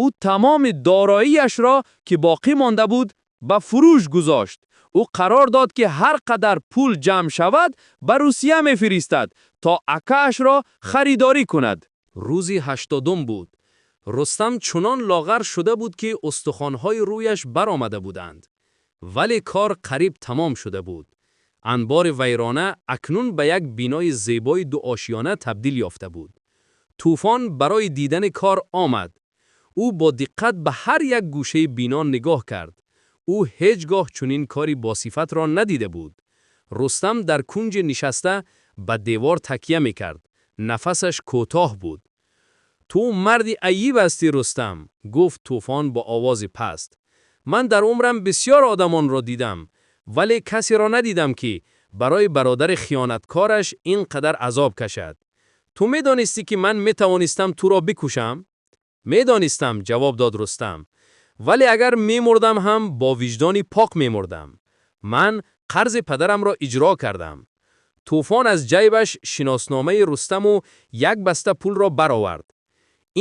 Ӯ тамоми дороиашро, ки боқӣ монда буд, ба фурӯш гузошт. Ӯ қарор дод, ки ҳар қадар пул ҷамъ шавад, ба Русия мефиристад, то акаашро харидорӣ кунад. Рӯзи 80-ум буд. Рустам чунон лоғар шуда буд, ки устухонҳои рӯяш баромада буданд. Вале кор қариб тамом шуда буд. Анбори вайрона акнун ба як бинои зебои дуошёна табдил ёфта буд. Тӯфон барои дидани кор омад. Ӯ бо диққат ба ҳар як гӯшаи бино нигоҳ кард. Ӯ ҳеҷ гоҳ чунин кори босифатро надида буд. Рустам дар кунҷе нишаста ба девор такя мекард. Нафасаш кӯтоҳ буд. Ту марди аҷиб ҳастӣ, Рустам, гуфт Тӯфон бо овози паст. Ман дар умрам бисёр одамонро дидам, вале касеро надидам, ки барои бародари хиёнаткораш ин қадар азоб кашад. Ту медонистӣ, ки ман метавонистам туро бикушам? Медонистам, ҷавоб дод Рустам. Вале агар мемурдам ҳам бо виҷдони пок мемурдам. Ман қарзи падарамро иҷро кардам. Тӯфон аз ҷайбаш шиносномаи Рустаму як баста пулро баровард.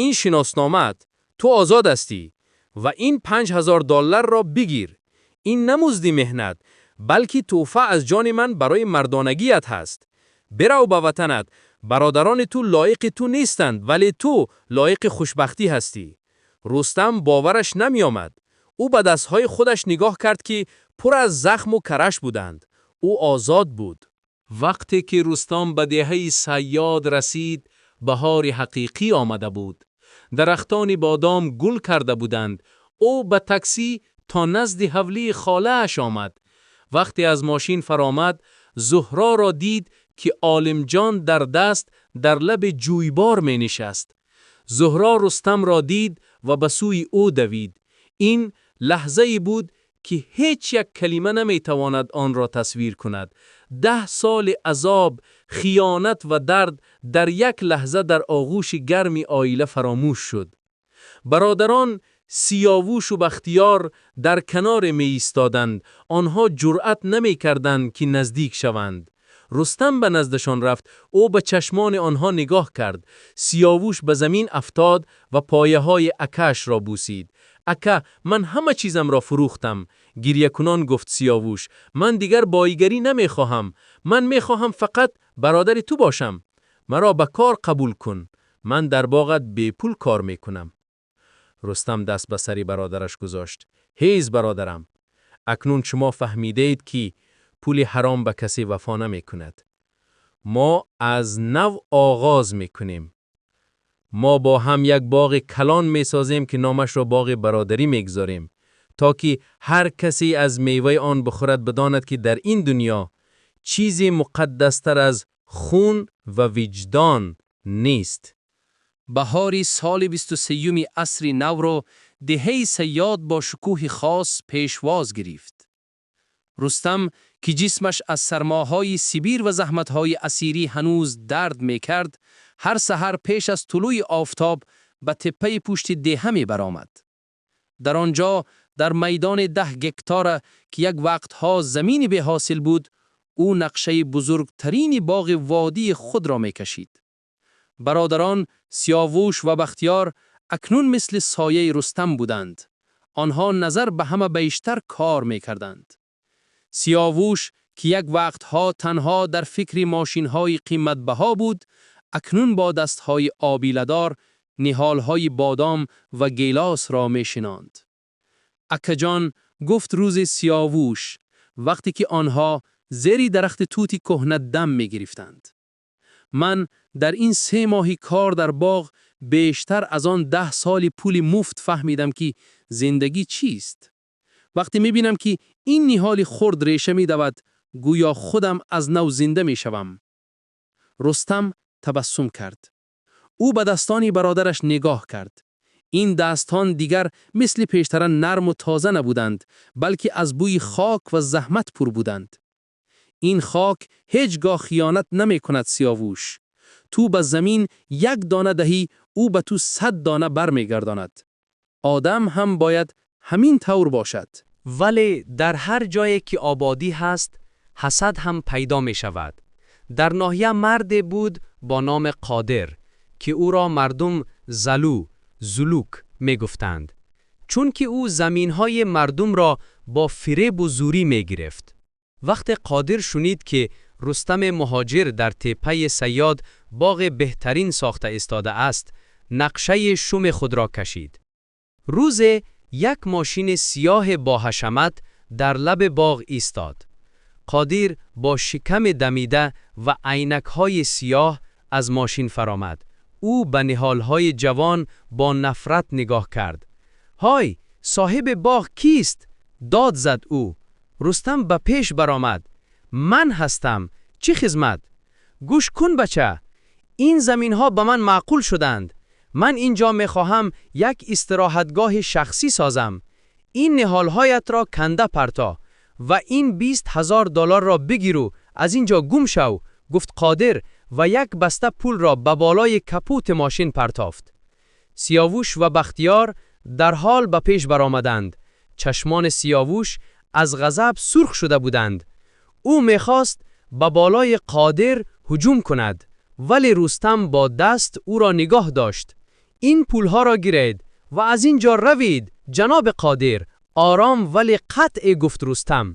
Ин шиносномаат, ту озод ҳастӣ ва ин 5000 долларро бигир. Ин на музди меҳнат, балки тӯҳфа аз ҷони ман барои мардонагият ҳаст. Бирав ба ватанат, бародарони ту лоиқи ту нестанд, вале ту лоиқи хушбахтӣ ҳастӣ. Рустам бовараш намеомад. Ӯ ба дастҳои худаш нигоҳ кард, ки пур аз захму караш буданд. Ӯ озод буд. Вақте ки Рустам ба деҳаи Сайёд расид, баҳори ҳақиқӣ омада буд. Дарахтони бодом гул карда буданд. Ӯ ба таксӣ то назди ҳавлии холааш омад. Вақте аз мошин фаромад, Зуҳроро дид, ки Олимҷон дар даст дар лаби ҷӯйбор менишаст. Зуҳро Рустамро дид ва ба сӯи ӯ давид. Ин лаҳзае буд, ки ҳеҷ як калима наметавонад онро тасвир кунад. 10 соли азоб, хиёнат ва дард дар як лаҳза дар оғӯши гарми оила фаромӯш шуд. Бародарон Сиёвушу Бахтиёр дар каноре меистоданд. Онҳо ҷуръат намекарданд, ки наздик шаванд. Рустам ба наздашон рафт. Ӯ ба чашмони онҳо нигоҳ кард. Сиёвуш ба замин афтод ва пояҳои акаашро бусид. Ака, ман ҳама чизамро фурӯхтам, гирякунон гуфт Сиёвуш. Ман дигар боигарӣ намехоҳам. Ман мехоҳам фақат бародари ту бошам. Маро ба кор қабул кун. Ман дар боғат бепул кор мекунам. Рустам даст ба сари бародараш гузошт. Ҳез, бародарам, акнун шумо фаҳмидаед, ки пули ҳаром ба касе вафо намекунад. Мо аз нав оғоз мекунем. Мо бо ҳам як боғи калон месозем, ки номашро боғи бародарӣ мегузорем, то ки ҳар касе аз меваи он бихӯрад, бидонад, ки дар ин дунё чизе муқаддастар аз хун ва виҷдон нест. Баҳори соли 23-юми асри навро деҳаи Сайёд бо шукӯҳи хос пешвоз гирифт. Рустам, ки ҷисмаш аз сармоҳои Сибир ва заҳматҳои асирӣ ҳанӯз дард мекард, ҳар саҳар пеш аз тулӯи офтоб ба теппаи пушти деҳа мебаромад. Дар он ҷо, дар майдони 10 гектара, ки як вақтҳо замини беҳосил буд, ӯ нақшаи бузургтарини боғи водии худро мекашид. Бародарон Сиёвуш ва Бахтиёр акнун мисли сояи Рустам буданд. Онҳо назар ба ҳама бештар кор мекарданд. Сиёвуш, ки як вақтҳо танҳо дар фикри мошинҳои қиматбаҳо буд, акнун бо дастҳои обиладор ниҳолҳои бодом ва гелосро мешинонд. «Акаҷон», гуфт рӯзе Сиёвуш, вақте ки онҳо зери дарахти тути кӯҳна дам мегирифтанд, «ман дар ин 3 моҳи кор дар боғ бештар аз он 10 соли пули муфт фаҳмидам, ки зиндагӣ чист. Вақте мебинам, ки ин ниҳоли хурд реша медавад, гӯё худам аз нав зинда мешавам». Рустам табассум кард. Ӯ ба дастони бародараш нигоҳ кард. Ин дастон дигар мисли пештара нарму тоза набуданд, балки аз бӯи хок ва заҳмат пур буданд. «Ин хок ҳеҷ гоҳ хиёнат намекунад, Сиёвуш. Ту ба замин як дона диҳӣ, ӯ ба ту 100 дона бармегардонад. Одам ҳам бояд ҳамин тавр бошад». Вале дар ҳар ҷое ки ободӣ ҳаст, ҳасад ҳам пайдо мешавад. Дар ноҳия марде буд бо номи Қодир, ки ӯро мардум Залу, Зулук мегуфтанд, чунки ӯ заминҳои мардумро бо фиребу зӯрӣ мегирифт. Вақте Қодир шунид, ки Рустами муҳоҷир дар теппаи Сайёд боғи беҳтарин сохта истодааст, нақшаи шуми худро кашид. Рӯзе як мошини сиёҳи боҳашамат дар лаби боғ истод. Қодир бо шиками дамида ва айнакҳои сиёҳ аз мошин фаромад. Ӯ ба ниҳолҳои ҷавон бо нафрат нигоҳ кард. «Ҳой, соҳиби боғ кист?» дод зад ӯ. Рустам ба пеш баромад. «Ман ҳастам, чӣ хизмат?» «Гӯш кун, бача, ин заминҳо ба ман маъқул шуданд. Ман ин ҷо мехоҳам як истироҳатгоҳи шахсӣ созам. Ин ниҳолҳоятро канда парто ва ин 20 000 долларро бигиру аз ин ҷо гум шав», гуфт Қодир ва як баста пулро ба болои капоти мошин партофт. Сиёвуш ва Бахтиёр дарҳол ба пеш баромаданд. Чашмони Сиёвуш аз ғазаб сурх шуда буданд. Ӯ мехост ба болои Қодир ҳуҷум кунад, вале Рустам бо даст ӯро нигоҳ дошт. «Ин пулҳоро гиред ва аз ин ҷо равед, ҷаноби Қодир», ором вале қатъӣ гуфт Рустам.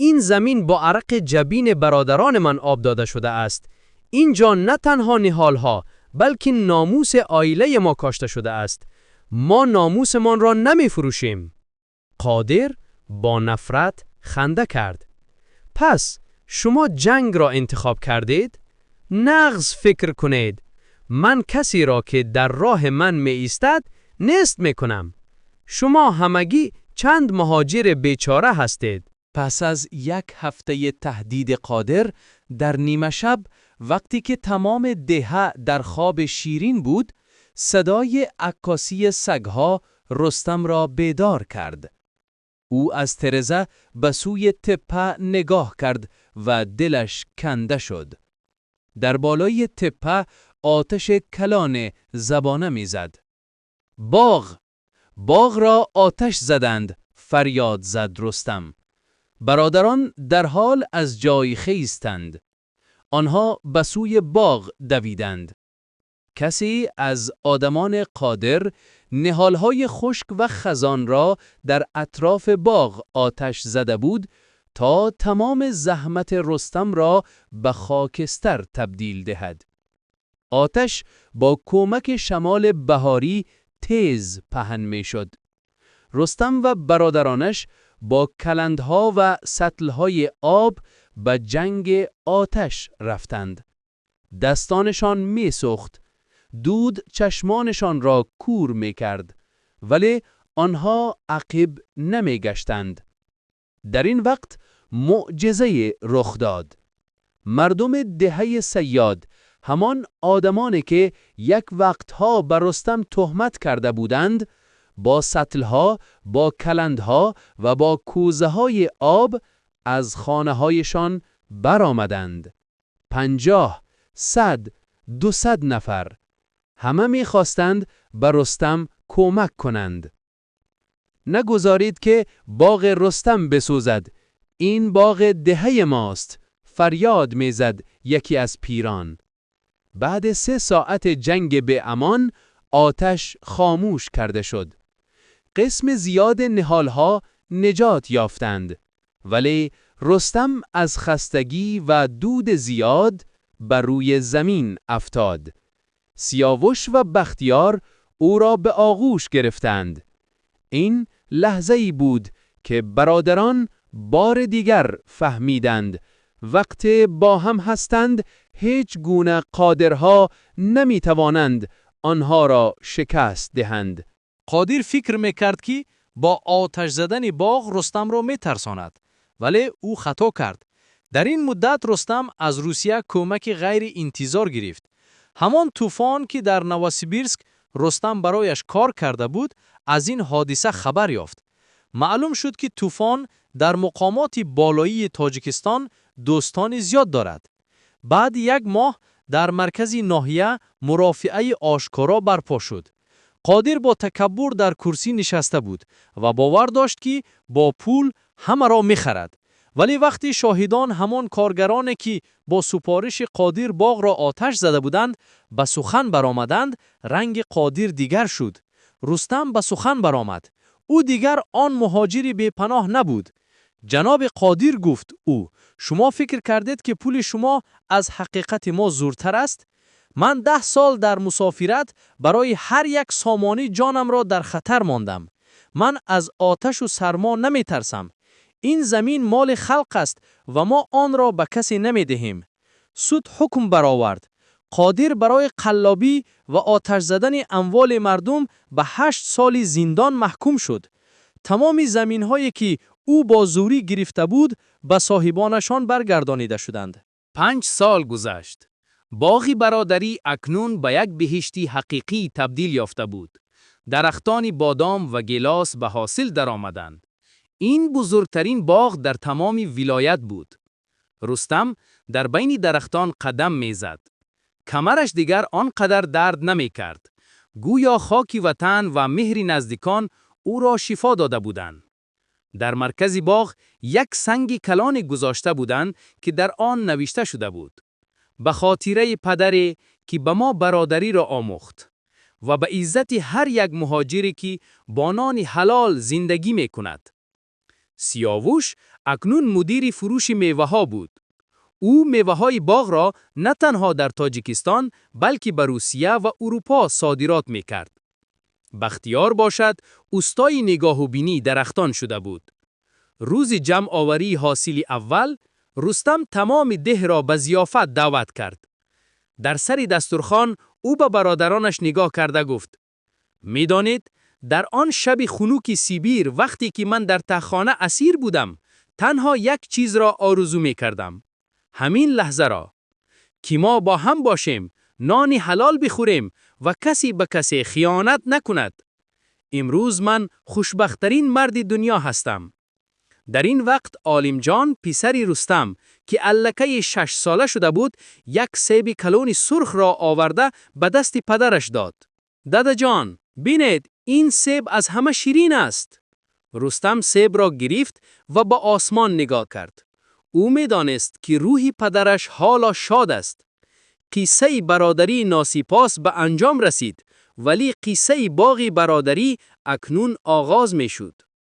«Ин замин бо арақи ҷабини бародарони ман об дода шудааст. Ин ҷо на танҳо ниҳолҳо, балки номуси оилаи мо кошта шудааст. Мо номусамонро намефурӯшем». Қодир бо нафрат ханда кард. «Пас шумо ҷангро интихоб кардед? Нағз фикр кунед. Ман касеро, ки дар роҳи ман меистад, нест мекунам. Шумо ҳамагӣ чанд муҳоҷири бечора ҳастед». Пас аз як ҳафтаи таҳдиди Қодир, дар нимашаб, вақте ки тамоми деҳа дар хоби ширин буд, садои аккосии сагҳо Рустамро бедор кард. Ӯ аз тиреза ба сӯи теппа нигоҳ кард ва дилаш канда шуд. Дар болои теппа оташи калоне забона мезад. «Боғ! Боғро оташ заданд!» фарёд зад Рустам. Бародарон дарҳол аз ҷой хестанд. Онҳо ба сӯи боғ давиданд. Касе аз одамони Қодир ниҳолҳои хушк ва хазонро дар атрофи боғ оташ зада буд, то тамоми заҳмати Рустамро ба хокистар табдил диҳад. آتش با کمک شمال بهاری تیز پهن میشد. رستم و برادرانش با کلندها و سطلهای آب به جنگ آتش رفتند. دستانشان میسوخت. دود چشمانشان را کور میکرد، ولی آنها عقب نمیگشتند. در این وقت معجزه رخ داد. مردم دهه صیاد، همان آدمانی که یک وقتها به رستم تهمت کرده بودند، با سطلها، با کلندها و با کوزه های آب از خانه هایشان برآمدند. 50، 100، 200 نفر، همه میخواستند به رستم کمک کنند. نگذارید که باغ رستم بسوزد. این باغ دهه ماست، فریاد میزد یکی از پیران. بعد 3 ساعت جنگ بی امان، آتش خاموش کرده شد. قسم زیاد نهالها نجات یافتند، ولی رستم از خستگی و دود زیاد بر روی زمین افتاد. سیاوش و بختیار او را به آغوش گرفتند. این لحظه ای بود که برادران بار دیگر فهمیدند وقتی با هم هستند، هیچ گونه قادرها نمی توانند آنها را شکست دهند. Қодир фикр мекард, ки бо оташ задани боғ Рустамро метарсонад, вале ӯ хато кард. Дар ин муддат Рустам аз Русия кӯмаки ғайриинтизор гирифт. Ҳамон Тӯфон, ки дар Новосибирск Рустам барояш кор карда буд, аз ин ҳодиса хабар ёфт. Маълум шуд, ки Тӯфон дар муқомоти болоии Тоҷикистон дӯстони зиёд дорад. Баъди як моҳ дар маркази ноҳия мурофиаи ошкоро барпо шуд. Қодир бо такаббур дар курсӣ нишаста буд ва бовар дошт, ки бо пул ҳамаро мехарад. Вале вақти шоҳидон, ҳамон коргароне, ки бо супориши Қодир боғро оташ зада буданд, ба сухан баромаданд, ранги Қодир дигар шуд. Рустам ба сухан баромад. Ӯ дигар он муҳоҷири бепаноҳ набуд. «Ҷаноби Қодир, — гуфт ӯ, — шумо фикр кардед, ки пули шумо аз ҳақиқати мо зӯртар аст? Ман 10 сол дар мусофират барои ҳар як сомонӣ ҷонамро дар хатар мондам. Ман аз оташу сармо наметарсам. Ин замин моли халқ аст ва мо онро ба касе намедиҳем». Суд ҳукм баровард. Қодир барои қаллобӣ ва оташ задани амволи мардум ба 8 соли зиндон маҳкум шуд. Тамоми заминҳое, ки ӯ бо зӯрӣ гирифта буд, ба соҳибонашон баргардонида шуданд. 5 сол гузашт. Боғи бародарӣ акнун ба як биҳишти ҳақиқӣ табдил ёфта буд. Дарахтони бодом ва гелос ба ҳосил даромаданд. Ин бузургтарин боғ дар тамоми вилоят буд. Рустам дар байни дарахтон қадам мезад. Камараш дигар он қадар дард намекард. Гӯё хоки ватан ва меҳри наздикон ӯро шифо дода буданд. Дар маркази боғ як санги калоне гузошта буданд, ки дар он навишта шуда буд: «Ба хотираи падаре, ки ба мо бародариро омӯхт, ва ба иззати ҳар як муҳоҷире, ки бо нони ҳалол зиндагӣ мекунад». Сиёвуш акнун мудири фурӯши меваҳо буд. Ӯ меваҳои боғро на танҳо дар Тоҷикистон, балки ба Русия ва Урупо содирот мекард. Бахтиёр бошад, устои нигоҳубинии дарахтон шуда буд. Рӯзи ҷамъоварии ҳосили аввал, Рустам тамоми деҳро ба зиёфат даъват кард. Дар сари дастурхон ӯ ба бародаронаш нигоҳ карда гуфт: «Медонед, дар он шаби хунуки Сибир, вақте ки ман дар таҳхона асир будам, танҳо як чизро орзу мекардам. Ҳамин лаҳзаро. Ки мо бо ҳам бошем, нони ҳалол бихӯрем ва касе ба касе хиёнат накунад. Имрӯз ман хушбахттарин марди дунё ҳастам». Дар ин вақт Олимҷон, писари Рустам, ки аллакай 6 сола шуда буд, як себи калони сурхро оварда ба дасти падараш дод. «Дадаҷон, бинед, ин себ аз ҳама ширин аст». Рустам себро гирифт ва ба осмон нигоҳ кард. Ӯ медонист, ки рӯҳи падараш ҳоло шод аст. Қиссаи бародарии носипос ба анҷом расид, вале қиссаи боғи бародарӣ акнун оғоз мешуд.